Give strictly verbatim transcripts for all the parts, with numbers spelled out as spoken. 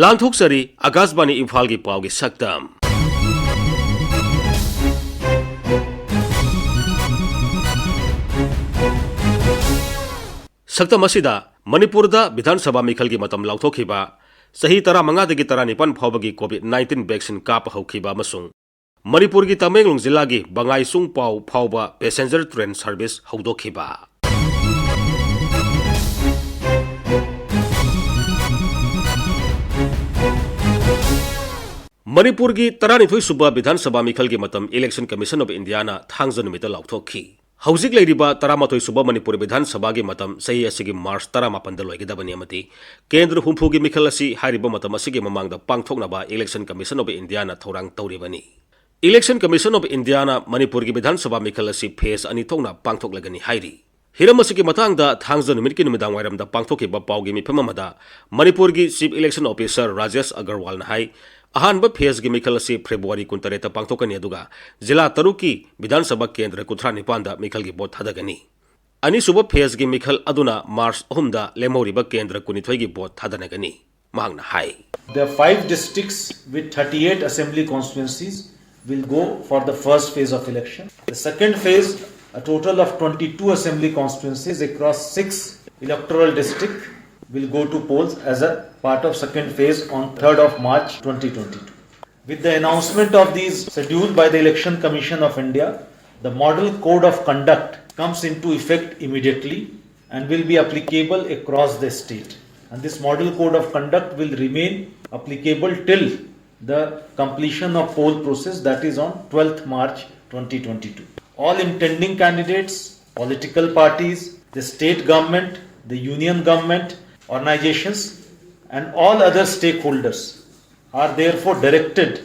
ꯂꯥꯟꯊꯣꯛꯆꯔꯤ ꯑꯀꯥꯁꯕꯥꯅꯤ ꯏꯝꯐꯥꯜꯒꯤ ꯄꯥꯎꯒꯤ ꯁꯛꯇꯝ꯫ ꯁꯛꯇꯝ ꯑꯁꯤꯗ ꯃꯅꯤꯄꯨꯔꯗ ꯕꯤꯙꯥꯟ ꯁꯚꯥ ꯃꯤꯈꯜꯒꯤ ꯃꯇꯝ ꯂꯥꯎꯊꯣꯛꯈꯤꯕ, ꯆꯍꯤ ꯇꯔꯥꯃꯉꯥꯗꯒꯤ ꯇꯔꯥꯅꯤꯄꯥꯟ ꯐꯥꯎꯕꯒꯤ COVID nineteen vaccine ꯀꯥꯞꯄ ꯍꯧꯈꯤꯕ ꯑꯃꯁꯨꯡ ꯃꯅꯤꯄꯨꯔꯒꯤ ꯇꯃꯦꯡꯂꯣꯡ ꯖꯤꯂꯥꯒꯤ ꯕꯉꯥꯏꯆꯨꯡ ꯄꯥꯎ ꯐꯥꯎꯕ passenger train service ꯍꯧꯗꯣꯛꯈꯤꯕ꯫ ꯃꯅꯤꯄꯨꯔꯒꯤ ꯇꯔꯥꯅꯤꯊꯣꯏ ꯁꯨꯕ ꯕꯤꯙꯥꯟ ꯁꯚꯥ ꯃꯤꯈꯜꯒꯤ ꯃꯇꯝ Election Commission of Indiaꯅ ꯊꯥꯡꯖ ꯅꯨꯃꯤꯠꯇ ꯂꯥꯎꯊꯣꯛꯈꯤ꯫ ꯍꯧꯖꯤꯛ ꯂꯩꯔꯤꯕ ꯇꯔꯥꯃꯥꯊꯣꯏ ꯁꯨꯕ ꯃꯅꯤꯄꯨꯔ ꯕꯤꯙꯥꯟ ꯁꯚꯥꯒꯤ ꯃꯇꯝ ꯆꯍꯤ ꯑꯁꯤꯒꯤ ꯃꯥꯔꯆ ꯇꯔꯥꯃꯥꯄꯟꯗ ꯂꯣꯏꯒꯗꯕꯅꯤ ꯑꯃꯗꯤ ꯀꯦꯟꯗ꯭ꯔ ꯍꯨꯝꯐꯨꯒꯤ ꯃꯤꯈꯜ ꯑꯁꯤ ꯍꯥꯏꯔꯤꯕ ꯃꯇꯝ ꯑꯁꯤꯒꯤ ꯃꯃꯥꯡꯗ ꯄꯥꯡꯊꯣꯛꯅꯕ Election Commission of Indiaꯅ ꯊꯧꯔꯥꯡ ꯇꯧꯔꯤꯕꯅꯤ꯫ Election Commission of Indiaꯅ ꯃꯅꯤꯄꯨꯔꯒꯤ ꯕꯤꯙꯥꯟ ꯁꯚꯥ ꯃꯤꯈꯜ ꯑꯁꯤ phase ꯑꯅꯤ ꯊꯣꯛꯅ ꯄꯥꯡꯊꯣꯛꯂꯒꯅꯤ ꯍꯥꯏꯔꯤ꯫ ꯍꯤꯔꯝ ꯑꯁꯤꯒꯤ ꯃꯇꯥꯡꯗ ꯊꯥꯡꯖ ꯅꯨꯃꯤꯠꯀꯤ ꯅꯨꯃꯤꯗꯥꯡ ꯋꯥꯏꯔꯝꯗ ꯄꯥꯡꯊꯣꯛꯈꯤꯕ ꯄꯥꯎꯒꯤ ꯃꯤꯐꯝ ꯑꯃꯗ ꯃꯅꯤꯄꯨꯔꯒꯤ Chief Election Officer ꯔꯥꯖꯦꯁ ꯑꯒꯔꯋꯥꯜꯅ ꯍꯥꯏ, ꯑꯍꯥꯟꯕ phaseꯀꯤ ꯃꯤꯈꯜ ꯑꯁꯤ ꯐꯦꯕ꯭ꯔꯨꯋꯥꯔꯤ ꯀꯨꯟꯇꯔꯦꯠꯇ ꯄꯥꯡꯊꯣꯛꯀꯅꯤ, ꯑꯗꯨꯒ ꯖꯤꯂꯥ ꯇꯔꯨꯛꯀꯤ ꯕꯤꯙꯥꯟ ꯁꯚꯥ ꯀꯦꯟꯗ꯭ꯔ ꯀꯨꯟꯊ꯭ꯔꯥ ꯅꯤꯄꯥꯟꯗ ꯃꯤꯈꯜꯒꯤ ꯚꯣꯠ ꯊꯥꯗꯒꯅꯤ꯫ ꯑꯅꯤꯁꯨꯕ phaseꯀꯤ ꯃꯤꯈꯜ ꯑꯗꯨꯅ ꯃꯥꯔꯆ ꯑꯍꯨꯝꯗ ꯂꯦꯝꯍꯧꯔꯤꯕ ꯀꯦꯟꯗ꯭ꯔ ꯀꯨꯟꯅꯤꯊꯣꯏꯒꯤ ꯚꯣꯠ ꯊꯥꯗꯅꯒꯅꯤ꯫ ꯃꯍꯥꯛꯅ ꯍꯥꯏ, The five districts with thirty-eight assembly constituencies will go for the first phase of election. The second phase, a total of twenty-two assembly constituencies across six electoral districts, will go to polls as a part of second phase on third of March twenty twenty-two. With the announcement of these schedule by the Election Commission of India, the Model Code of Conduct comes into effect immediately and will be applicable across the state. And this Model Code of Conduct will remain applicable till the completion of poll process, that is on twelfth March twenty twenty-two. All intending candidates, political parties, the state government, the union government, organizations, and all other stakeholders are therefore directed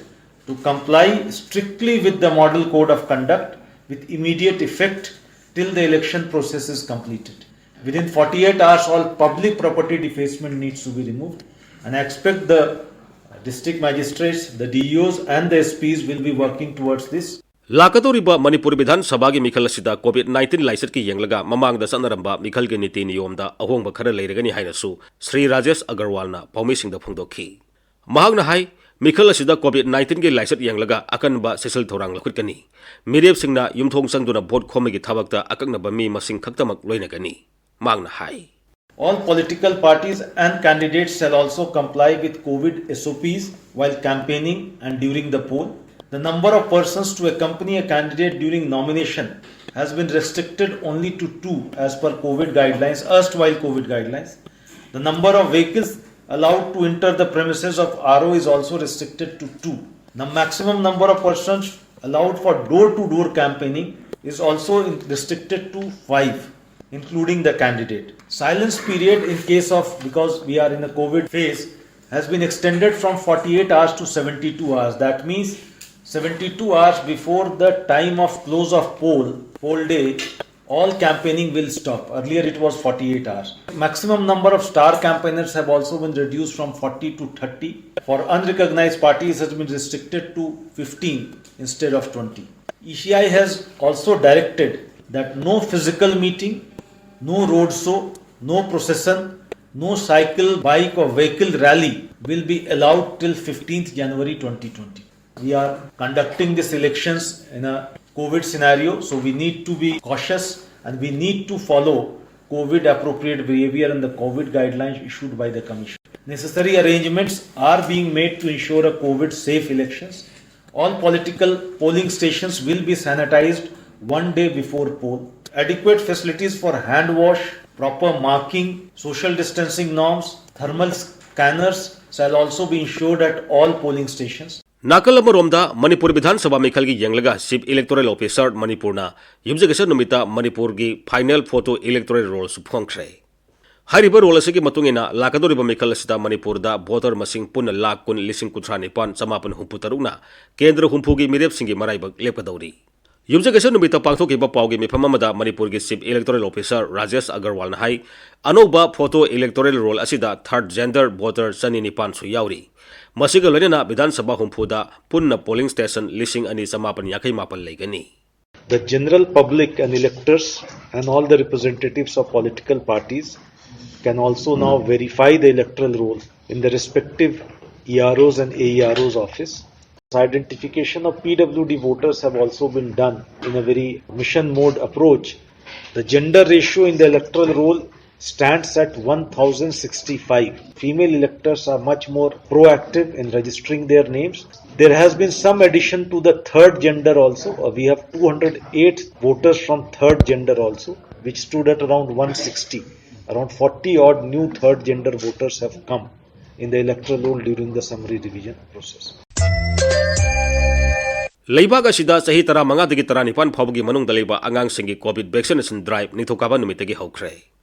to comply strictly with the Model Code of Conduct with immediate effect till the election process is completed. Within forty-eight hours, all public property defacement needs to be removed, and I expect the district magistrates, the D E Os, and the S Ps will be working towards this. ꯂꯥꯛꯀꯗꯧꯔꯤꯕ ꯃꯅꯤꯄꯨꯔ ꯕꯤꯙꯥꯟ ꯁꯚꯥꯒꯤ ꯃꯤꯈꯜ ꯑꯁꯤꯗ COVID nineteen ꯂꯥꯏꯆꯠꯀꯤ ꯌꯦꯡꯂꯒ ꯃꯃꯥꯡꯗ ꯆꯠꯅꯔꯝꯕ ꯃꯤꯈꯜꯒꯤ ꯅꯤꯇꯤ ꯅꯤꯌꯣꯝꯗ ꯑꯍꯣꯡꯕ ꯈꯔ ꯂꯩꯔꯒꯅꯤ ꯍꯥꯏꯅꯁꯨ ꯁ꯭ꯔꯤ ꯔꯥꯖꯦꯁ ꯑꯒꯔꯋꯥꯜꯅ ꯄꯥꯎꯃꯤꯁꯤꯡꯗ ꯐꯣꯡꯗꯣꯛꯈꯤ꯫ ꯃꯍꯥꯛꯅ ꯍꯥꯏ, ꯃꯤꯈꯜ ꯑꯁꯤꯗ COVID nineteen ꯒꯤ ꯂꯥꯏꯆꯠ ꯌꯦꯡꯂꯒ ꯑꯀꯟꯕ ꯆꯦꯛꯁꯤꯜ ꯊꯧꯔꯥꯡ ꯂꯧꯈꯠꯀꯅꯤ꯫ ꯃꯤꯔꯦꯞꯁꯤꯡꯅ ꯌꯨꯝꯊꯣꯡ ꯆꯪꯗꯨꯅ ꯚꯣꯠ ꯈꯣꯝꯕꯒꯤ ꯊꯕꯛꯇ ꯑꯀꯛꯅꯕ ꯃꯤ ꯃꯁꯤꯡ ꯈꯛꯇꯃꯛ ꯂꯣꯏꯅꯒꯅꯤ꯫ ꯃꯍꯥꯛꯅ ꯍꯥꯏ, All political parties and candidates shall also comply with COVID S O Ps while campaigning and during the poll. The number of persons to accompany a candidate during nomination has been restricted only to two as per COVID guidelines, erstwhile COVID guidelines. The number of vehicles allowed to enter the premises of R O is also restricted to two. The maximum number of persons allowed for door-to-door campaigning is also in- restricted to five, including the candidate. Silence period in case of, because we are in a COVID phase, has been extended from forty-eight hours to seventy-two hours. That means seventy-two hours before the time of close of poll, poll day, all campaigning will stop. Earlier it was forty-eight hours. Maximum number of star campaigners have also been reduced from forty to thirty. For unrecognized parties, it has been restricted to fifteen instead of twenty. E C I has also directed that no physical meeting, no road show, no procession, no cycle, bike or vehicle rally will be allowed till fifteenth January twenty twenty. We are conducting these elections in a COVID scenario, so we need to be cautious and we need to follow COVID appropriate behavior and the COVID guidelines issued by the Commission. Necessary arrangements are being made to ensure a COVID safe elections. All political polling stations will be sanitized one day before poll. Adequate facilities for hand wash, proper marking, social distancing norms, thermal scanners shall also be ensured at all polling stations. ꯅꯥꯀꯜ ꯑꯃꯔꯣꯝꯗ ꯃꯅꯤꯄꯨꯔ ꯕꯤꯙꯥꯟ ꯁꯚꯥ ꯃꯤꯈꯜꯒꯤ ꯌꯦꯡꯂꯒ Chief Electoral Officer ꯃꯅꯤꯄꯨꯔꯅ ꯌꯨꯝꯖꯀꯩꯁ ꯅꯨꯃꯤꯠꯇ ꯃꯅꯤꯄꯨꯔꯒꯤ final photo electoral rollꯁꯨ ꯐꯣꯡꯈ꯭ꯔꯦ꯫ ꯍꯥꯏꯔꯤꯕ roll ꯑꯁꯤꯒꯤ ꯃꯇꯨꯡ ꯏꯟꯅ ꯂꯥꯛꯀꯗꯧꯔꯤꯕ ꯃꯤꯈꯜ ꯑꯁꯤꯗ ꯃꯅꯤꯄꯨꯔꯗ voter ꯃꯁꯤꯡ ꯄꯨꯟꯅ ꯂꯥꯈ ꯀꯨꯟ ꯂꯤꯁꯤꯡ ꯀꯨꯟꯊ꯭ꯔꯥ ꯅꯤꯄꯥꯟ ꯆꯃꯥꯄꯟ ꯍꯨꯝꯐꯨ ꯇꯔꯨꯛꯅ ꯀꯦꯟꯗ꯭ꯔ ꯍꯨꯝꯐꯨꯒꯤ ꯃꯤꯔꯦꯞꯁꯤꯡꯒꯤ ꯃꯔꯥꯏꯕꯛ ꯂꯦꯞꯀꯗꯧꯔꯤ꯫ ꯌꯨꯝꯖꯀꯩꯁ ꯅꯨꯃꯤꯠꯇ ꯄꯥꯡꯊꯣꯛꯈꯤꯕ ꯄꯥꯎꯒꯤ ꯃꯤꯐꯝ ꯑꯃꯗ ꯃꯅꯤꯄꯨꯔꯒꯤ Chief Electoral Officer ꯔꯥꯖꯦꯁ ꯑꯒꯔꯋꯥꯜꯅ ꯍꯥꯏ, ꯑꯅꯧꯕ photo electoral roll ꯑꯁꯤꯗ third gender voter ꯆꯅꯤ ꯅꯤꯄꯥꯟꯁꯨ ꯌꯥꯎꯔꯤ꯫ ꯃꯁꯤꯒ ꯂꯣꯏꯅꯅ ꯕꯤꯙꯥꯟ ꯁꯚꯥ ꯍꯨꯝꯐꯨꯗ ꯄꯨꯟꯅ polling station ꯂꯤꯁꯤꯡ ꯑꯅꯤ ꯆꯃꯥꯄꯟ ꯌꯥꯡꯈꯩ ꯃꯥꯄꯟ ꯂꯩꯒꯅꯤ꯫ The general public and electors and all the representatives of political parties can also now verify the electoral roll in the respective E R Os and A E R Os office. Identification of P W D voters have also been done in a very mission mode approach. The gender ratio in the electoral roll stands at one thousand sixty-five. Female electors are much more proactive in registering their names. There has been some addition to the third gender also. Uh, we have two hundred eight voters from third gender also, which stood at around one sixty. Around forty odd new third gender voters have come in the electoral roll during the summary revision process. ꯂꯩꯕꯥꯛ ꯑꯁꯤꯗ ꯆꯍꯤ ꯇꯔꯥꯃꯉꯥꯗꯒꯤ ꯇꯔꯥꯅꯤꯄꯥꯟ ꯐꯥꯎꯕꯒꯤ ꯃꯅꯨꯡꯗ ꯂꯩꯕ ꯑꯉꯥꯡꯁꯤꯡꯒꯤ COVID vaccination drive ꯅꯤꯡꯊꯧꯀꯥꯕ ꯅꯨꯃꯤꯠꯇꯒꯤ ꯍꯧꯈ꯭ꯔꯦ꯫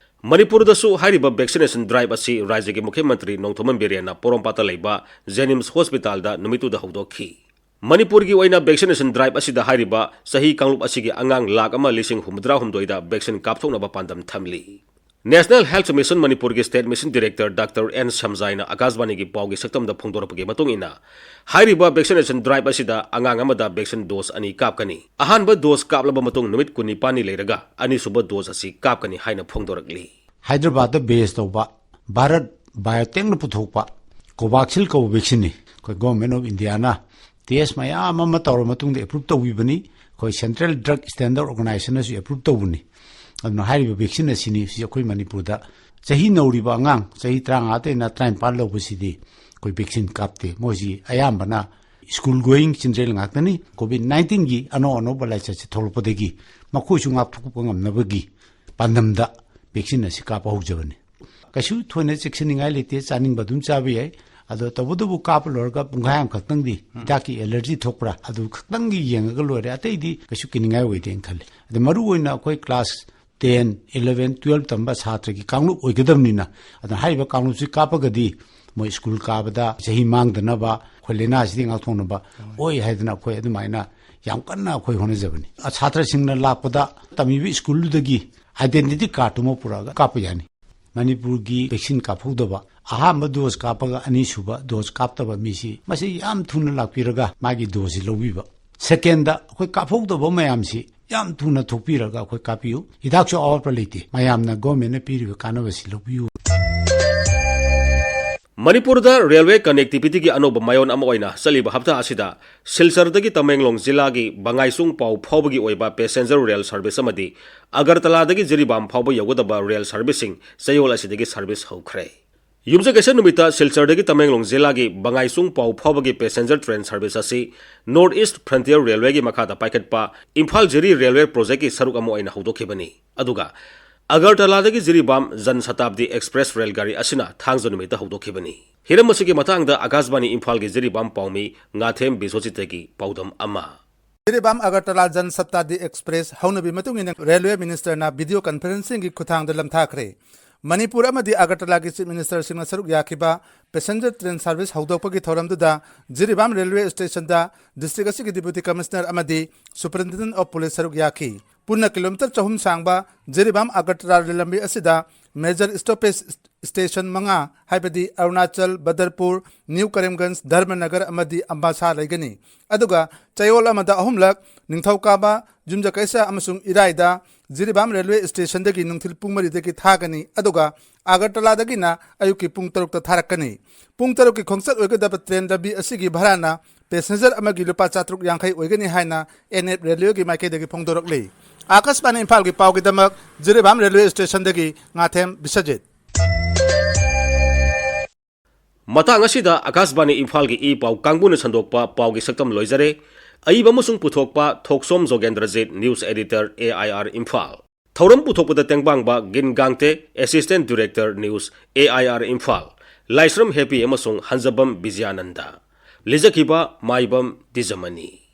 ꯃꯅꯤꯄꯨꯔꯗꯁꯨ ꯍꯥꯏꯔꯤꯕ vaccination drive ꯑꯁꯤ ꯔꯥꯖ꯭ꯌꯒꯤ ꯃꯨꯈ꯭ꯌ ꯃꯟꯇ꯭ꯔꯤ ꯅꯣꯡꯊꯣꯝꯕꯝ ꯕꯤꯔꯦꯟꯅ ꯄꯣꯔꯣꯝꯄꯥꯠꯇ ꯂꯩꯕ JNIMS hospitalꯗ ꯅꯨꯃꯤꯠꯇꯨꯗ ꯍꯧꯗꯣꯛꯈꯤ꯫ ꯃꯅꯤꯄꯨꯔꯒꯤ ꯑꯣꯏꯅ vaccination drive ꯑꯁꯤꯗ ꯍꯥꯏꯔꯤꯕ ꯆꯍꯤ ꯀꯥꯡꯂꯨꯞ ꯑꯁꯤꯒꯤ ꯑꯉꯥꯡ ꯂꯥꯈ ꯑꯃ ꯂꯤꯁꯤꯡ ꯍꯨꯝꯐꯨꯇꯔꯥ ꯍꯨꯝꯗꯣꯏꯗ vaccine ꯀꯥꯞꯊꯣꯛꯅꯕ ꯄꯥꯟꯗꯝ ꯊꯝꯂꯤ꯫ National Health Mission ꯃꯅꯤꯄꯨꯔꯒꯤ State Mission Director Doctor N ꯁꯝꯖꯥꯏꯅ ꯑꯀꯥꯁꯕꯥꯅꯤꯒꯤ ꯄꯥꯎꯒꯤ ꯁꯛꯇꯝꯗ ꯐꯣꯡꯗꯣꯔꯛꯄꯒꯤ ꯃꯇꯨꯡ ꯏꯟꯅ, ꯍꯥꯏꯔꯤꯕ vaccination drive ꯑꯁꯤꯗ ꯑꯉꯥꯡ ꯑꯃꯗ vaccine dose ꯑꯅꯤ ꯀꯥꯞꯀꯅꯤ꯫ ꯑꯍꯥꯟꯕ dose ꯀꯥꯞꯂꯕ ꯃꯇꯨꯡ ꯅꯨꯃꯤꯠ ꯀꯨꯟꯅꯤꯄꯥꯟꯅꯤ ꯂꯩꯔꯒ ꯑꯅꯤꯁꯨꯕ dose ꯑꯁꯤ ꯀꯥꯞꯀꯅꯤ ꯍꯥꯏꯅ ꯐꯣꯡꯗꯣꯔꯛꯂꯤ꯫ ꯍꯥꯏꯗ꯭ꯔꯕꯥꯗꯇ base ꯇꯧꯕ ꯚꯥꯔꯠ ꯕꯥꯏꯑꯣꯇꯦꯛꯅ ꯄꯨꯊꯣꯛꯄ Covaxin ꯀꯧꯕ vaccine ꯅꯤ꯫ ꯑꯩꯈꯣꯏ Government of Indiaꯅ test ꯃꯌꯥꯝ ꯑꯃ ꯇꯧꯔ ꯃꯇꯨꯡꯗ approve ꯇꯧꯕꯤꯕꯅꯤ꯫ ꯑꯩꯈꯣꯏ Central Drug Standard Organizationꯅꯁꯨ approve ꯇꯧꯕꯅꯤ꯫ ꯑꯗꯨꯅ ꯍꯥꯏꯔꯤꯕ vaccine ꯑꯁꯤꯅꯤ ꯁꯤ ꯑꯩꯈꯣꯏ ꯃꯅꯤꯄꯨꯔꯗ ꯆꯍꯤ ꯅꯧꯔꯤꯕ ꯑꯉꯥꯡ ꯆꯍꯤ ꯇꯔꯥꯃꯉꯥꯗꯩꯅ ꯇꯔꯥꯅꯤꯄꯥꯟ ꯂꯧꯕꯁꯤꯗꯤ ꯑꯩꯈꯣꯏ vaccine ꯀꯥꯞꯇꯦ꯫ ꯃꯣꯏꯁꯤ ꯑꯌꯥꯝꯕꯅ school going children ꯉꯥꯛꯇꯅꯤ꯫ COVID nineteenꯒꯤ ꯑꯅꯧ ꯑꯅꯧꯕ ꯂꯥꯏꯆꯠꯁꯦ ꯊꯣꯛꯂꯛꯄꯗꯒꯤ ꯃꯈꯣꯏꯁꯨ ꯉꯥꯛꯊꯣꯛꯄ ꯉꯝꯅꯕꯒꯤ ꯄꯥꯟꯗꯝꯗ vaccine ꯑꯁꯤ ꯀꯥꯞꯄ ꯍꯧꯖꯕꯅꯤ꯫ ꯀꯩꯁꯨ ꯊꯣꯏꯅ ꯆꯦꯛꯁꯤꯟꯅꯤꯡꯉꯥꯏ ꯂꯩꯇꯦ, ꯆꯥꯅꯤꯡꯕ ꯑꯗꯨꯝ ꯆꯥꯕ ꯌꯥꯏ꯫ ꯑꯗꯣ ꯇꯧꯕꯇꯕꯨ ꯀꯥꯞꯄ ꯂꯣꯏꯔꯒ ꯄꯨꯡꯈꯥꯏ ꯑꯃꯈꯛꯇꯪꯗꯤ ꯎꯝ꯫ ꯍꯤꯗꯥꯛꯀꯤ allergy ꯊꯣꯛꯄ꯭ꯔꯥ ꯑꯗꯨ ꯈꯛꯇꯪꯒꯤ ꯌꯦꯡꯉꯒ ꯂꯣꯏꯔꯦ, ꯑꯇꯩꯗꯤ ꯀꯩꯁꯨ ꯀꯤꯅꯤꯡꯉꯥꯏ ꯑꯣꯏꯗꯦꯅ ꯈꯜꯂꯤ꯫ ꯑꯗ ꯃꯔꯨ ꯑꯣꯏꯅ ꯑꯩꯈꯣꯏ class ten, eleven, twelve ꯇꯝꯕ ꯁꯥꯇ꯭ꯔꯒꯤ ꯀꯥꯡꯂꯨꯞ ꯑꯣꯏꯒꯗꯕꯅꯤꯅ, ꯑꯗꯨꯅ ꯍꯥꯏꯔꯤꯕ ꯀꯥꯡꯂꯨꯞꯁꯤ ꯀꯥꯞꯄꯒꯗꯤ ꯃꯣꯏ school ꯀꯥꯕꯗ ꯆꯍꯤ ꯃꯥꯡꯗꯅꯕ, ꯑꯩꯈꯣꯏ ꯂꯥꯏꯅꯥꯁꯤꯗꯤ ꯉꯥꯛꯊꯣꯛꯅꯕ ꯑꯣꯏ ꯍꯥꯏꯗꯅ ꯑꯩꯈꯣꯏ ꯑꯗꯨꯃꯥꯏꯅ ꯌꯥꯝ ꯀꯟꯅ ꯑꯩꯈꯣꯏ ꯍꯣꯠꯅꯖꯕꯅꯤ꯫ ꯑ, ꯁꯥꯇ꯭ꯔꯁꯤꯡꯅ ꯂꯥꯛꯄꯗ ꯇꯝꯃꯤꯕ ꯁ꯭ꯀꯨꯜꯗꯨꯗꯒꯤ identity card ꯇꯨꯃ ꯄꯨꯔꯛꯑꯒ ꯀꯥꯞꯄ ꯌꯥꯅꯤ꯫ ꯃꯅꯤꯄꯨꯔꯒꯤ vaccine ꯀꯥꯞꯍꯧꯗꯕ, ꯑꯍꯥꯟꯕ dose ꯀꯥꯞꯄꯒ ꯑꯅꯤꯁꯨꯕ dose ꯀꯥꯞꯇꯕ ꯃꯤꯁꯤ, ꯃꯁꯤ ꯌꯥꯝ ꯊꯨꯅ ꯂꯥꯛꯄꯤꯔꯒ ꯃꯥꯒꯤ dose ꯁꯤ ꯂꯧꯕꯤꯕ꯫ Second ꯗ ꯑꯩꯈꯣꯏ ꯀꯥꯞꯍꯧꯗꯕ ꯃꯌꯥꯝꯁꯤ ꯌꯥꯝ ꯊꯨꯅ ꯊꯣꯛꯄꯤꯔꯒ ꯑꯩꯈꯣꯏ ꯀꯥꯞꯄꯤꯌꯨ꯫ ꯍꯤꯗꯥꯛꯁꯨ ꯑꯋꯥꯠꯄ ꯂꯩꯇꯦ꯫ ꯃꯌꯥꯝꯅ government ꯅ ꯄꯤꯔꯤꯕ ꯀꯥꯟꯅꯕꯁꯤ ꯂꯧꯕꯤꯌꯨ꯫ ꯃꯅꯤꯄꯨꯔꯗ railway connectivity ꯒꯤ ꯑꯅꯧꯕ ꯃꯥꯏꯑꯣꯟ ꯑꯃ ꯑꯣꯏꯅ ꯆꯠꯂꯤꯕ ꯍꯞꯇꯥ ꯑꯁꯤꯗ ꯁꯤꯜꯆꯔꯗꯒꯤ ꯇꯃꯦꯡꯂꯣꯡ ꯖꯤꯂꯥꯒꯤ ꯕꯉꯥꯏꯆꯨꯡ ꯄꯥꯎ ꯐꯥꯎꯕꯒꯤ ꯑꯣꯏꯕ passenger rail service ꯑꯃꯗꯤ ꯑꯒꯔꯇꯂꯥꯗꯒꯤ ꯖꯤꯔꯤꯕꯥꯝ ꯐꯥꯎꯕ ꯌꯧꯒꯗꯕ rail service ꯁꯤꯡ ꯆꯌꯣꯜ ꯑꯁꯤꯗꯒꯤ service ꯍꯧꯈ꯭ꯔꯦ꯫ ꯌꯨꯝꯖꯀꯩꯁ ꯅꯨꯃꯤꯠꯇ ꯁꯤꯜꯆꯔꯗꯒꯤ ꯇꯃꯦꯡꯂꯣꯡ ꯖꯤꯂꯥꯒꯤ ꯕꯉꯥꯏꯆꯨꯡ ꯄꯥꯎ ꯐꯥꯎꯕꯒꯤ passenger train service ꯑꯁꯤ North East Frontier Railway ꯒꯤ ꯃꯈꯥꯗ ꯄꯥꯏꯈꯠꯄ ꯏꯝꯐꯥꯜ ꯖꯤꯔꯤ railway project ꯀꯤ ꯁꯔꯨꯛ ꯑꯃ ꯑꯣꯏꯅ ꯍꯧꯗꯣꯛꯈꯤꯕꯅꯤ꯫ ꯑꯗꯨꯒ ꯑꯒꯔꯇꯂꯥꯗꯒꯤ ꯖꯤꯔꯤꯕꯥꯝ ꯖꯟ ꯁꯇꯥꯕꯗꯤ ꯑꯦꯛꯁꯄ꯭ꯔꯦꯁ ꯔꯦꯜ ꯒꯥꯔꯤ ꯑꯁꯤꯅ ꯊꯥꯡꯖ ꯅꯨꯃꯤꯠꯇ ꯍꯧꯗꯣꯛꯈꯤꯕꯅꯤ꯫ ꯍꯤꯔꯝ ꯑꯁꯤꯒꯤ ꯃꯇꯥꯡꯗ ꯑꯀꯥꯁꯕꯥꯅꯤ ꯏꯝꯐꯥꯜꯒꯤ ꯖꯤꯔꯤꯕꯥꯝ ꯄꯥꯎꯃꯤ ꯉꯥꯊꯦꯝ ꯕꯤꯁ꯭ꯋꯖꯤꯠꯇꯒꯤ ꯄꯥꯎꯗꯝ ꯑꯃ꯫ ꯖꯤꯔꯤꯕꯥꯝ ꯑꯒꯔꯇꯂꯥ ꯖꯟ ꯁꯇꯥꯕꯗꯤ ꯑꯦꯛꯁꯄ꯭ꯔꯦꯁ ꯍꯧꯅꯕꯤ ꯃꯇꯨꯡ ꯏꯟꯅ ꯔꯦꯜꯋꯦ ꯃꯤꯅꯤꯁꯇꯔꯅ video conferencing ꯒꯤ ꯈꯨꯠꯊꯥꯡꯗ ꯂꯝꯊꯥꯈ꯭ꯔꯦ꯫ ꯃꯅꯤꯄꯨꯔ ꯑꯃꯗꯤ ꯑꯒꯔꯇꯂꯥꯒꯤ ꯆꯤꯐ ꯃꯤꯅꯤꯁꯇꯔꯁꯤꯡꯅ ꯁꯔꯨꯛ ꯌꯥꯈꯤꯕ passenger train service ꯍꯧꯗꯣꯛꯄꯒꯤ ꯊꯧꯔꯝꯗꯨꯗ ꯖꯤꯔꯤꯕꯥꯝ ꯔꯦꯜꯋꯦ ꯁ꯭ꯇꯦꯁꯟꯗ ꯗꯤꯁꯇ꯭ꯔꯤꯛ ꯑꯁꯤꯒꯤ ꯗꯤꯄ꯭ꯌꯨꯇꯤ ꯀꯃꯤꯁꯅꯔ ꯑꯃꯗꯤ ꯁꯨꯄꯔꯤꯟꯇꯦꯟꯗꯦꯟꯠ ꯑꯣꯐ ꯄꯨꯂꯤꯁ ꯁꯔꯨꯛ ꯌꯥꯈꯤ꯫ ꯄꯨꯟꯅ ꯀꯤꯂꯣꯃꯤꯇꯔ ꯆꯍꯨꯝ ꯁꯥꯡꯕ ꯖꯤꯔꯤꯕꯥꯝ ꯑꯒꯔꯇꯂꯥ ꯔꯦꯜ ꯂꯝꯕꯤ ꯑꯁꯤꯗ ꯃꯦꯖꯔ ꯁ꯭ꯇꯣꯄꯦꯖ ꯁ꯭ꯇꯦꯁꯟ ꯃꯉꯥ, ꯍꯥꯏꯕꯗꯤ ꯑꯔꯨꯅꯥꯆꯜ, ꯕꯗꯔꯄꯨꯔ, ꯅ꯭ꯌꯨ ꯀꯔꯤꯝꯒꯟꯖ, ꯙꯔꯃꯅꯒꯔ ꯑꯃꯗꯤ ꯑꯝꯕꯥꯁꯥ ꯂꯩꯒꯅꯤ꯫ ꯑꯗꯨꯒ ꯆꯌꯣꯜ ꯑꯃꯗ ꯑꯍꯨꯝꯂꯛ, ꯅꯤꯡꯊꯧꯀꯥꯕ, ꯌꯨꯝꯖꯀꯩꯁ ꯑꯃꯁꯨꯡ ꯏꯔꯥꯏꯗ ꯖꯤꯔꯤꯕꯥꯝ ꯔꯦꯜꯋꯦ ꯁ꯭ꯇꯦꯁꯟꯗꯒꯤ ꯅꯨꯡꯊꯤꯜ ꯄꯨꯡ ꯃꯔꯤꯗꯒꯤ ꯊꯥꯒꯅꯤ꯫ ꯑꯗꯨꯒ ꯑꯒꯔꯇꯂꯥꯗꯒꯤꯅ ꯑꯌꯨꯛꯀꯤ ꯄꯨꯡ ꯇꯔꯨꯛꯇ ꯊꯥꯔꯛꯀꯅꯤ꯫ ꯄꯨꯡ ꯇꯔꯨꯛꯀꯤ ꯈꯣꯡꯆꯠ ꯑꯣꯏꯒꯗꯕ ꯇ꯭ꯔꯦꯟ ꯂꯝꯕꯤ ꯑꯁꯤꯒꯤ ꯚꯔꯥꯅ ꯄꯦꯁꯦꯟꯖꯔ ꯑꯃꯒꯤ ꯂꯨꯄꯥ ꯆꯥꯇ꯭ꯔꯨꯛ ꯌꯥꯡꯈꯩ ꯑꯣꯏꯒꯅꯤ ꯍꯥꯏꯅ ꯑꯦꯟ ꯑꯦꯐ ꯔꯦꯜꯋꯦꯒꯤ ꯃꯥꯏꯀꯩꯗꯒꯤ ꯐꯣꯡꯗꯣꯔꯛꯂꯤ꯫ ꯑꯥꯀꯥꯁꯕꯥꯅꯤ ꯏꯝꯐꯥꯜꯒꯤ ꯄꯥꯎꯒꯤꯗꯃꯛ ꯖꯤꯔꯤꯕꯥꯝ ꯔꯦꯜꯋꯦ ꯁ꯭ꯇꯦꯁꯟꯗꯒꯤ ꯉꯥꯊꯦꯝ ꯕꯤꯁ꯭ꯋꯖꯤꯠ꯫ ꯃꯇꯥꯡ ꯑꯁꯤꯗ ꯑꯥꯀꯥꯁꯕꯥꯅꯤ ꯏꯝꯐꯥꯜꯒꯤ ꯏ ꯄꯥꯎ ꯀꯥꯡꯕꯨꯅ ꯁꯟꯗꯣꯛꯄ ꯄꯥꯎꯒꯤ ꯁꯛꯇꯝ ꯂꯣꯏꯖꯔꯦ꯫ ꯑꯏꯕ ꯑꯃꯁꯨꯡ ꯄꯨꯊꯣꯛꯄ ꯊꯣꯛꯁꯣꯝ ꯖꯣꯒꯦꯟꯗ꯭ꯔꯖꯤꯠ, news editor, A I R Imphal. ꯊꯧꯔꯝ ꯄꯨꯊꯣꯛꯄꯗ ꯇꯦꯡꯕꯥꯡꯕ ꯒꯤꯟ ꯒꯥꯡꯇꯦ, assistant director, news, A I R Imphal. Laishram happy ꯑꯃꯁꯨꯡ ꯍꯟꯖꯕꯝ ꯕꯤꯖꯌꯥꯅꯟꯗ꯫ ꯂꯤꯖꯈꯤꯕ ꯃꯥꯏꯕꯝ ꯗꯤꯖꯃꯅꯤ꯫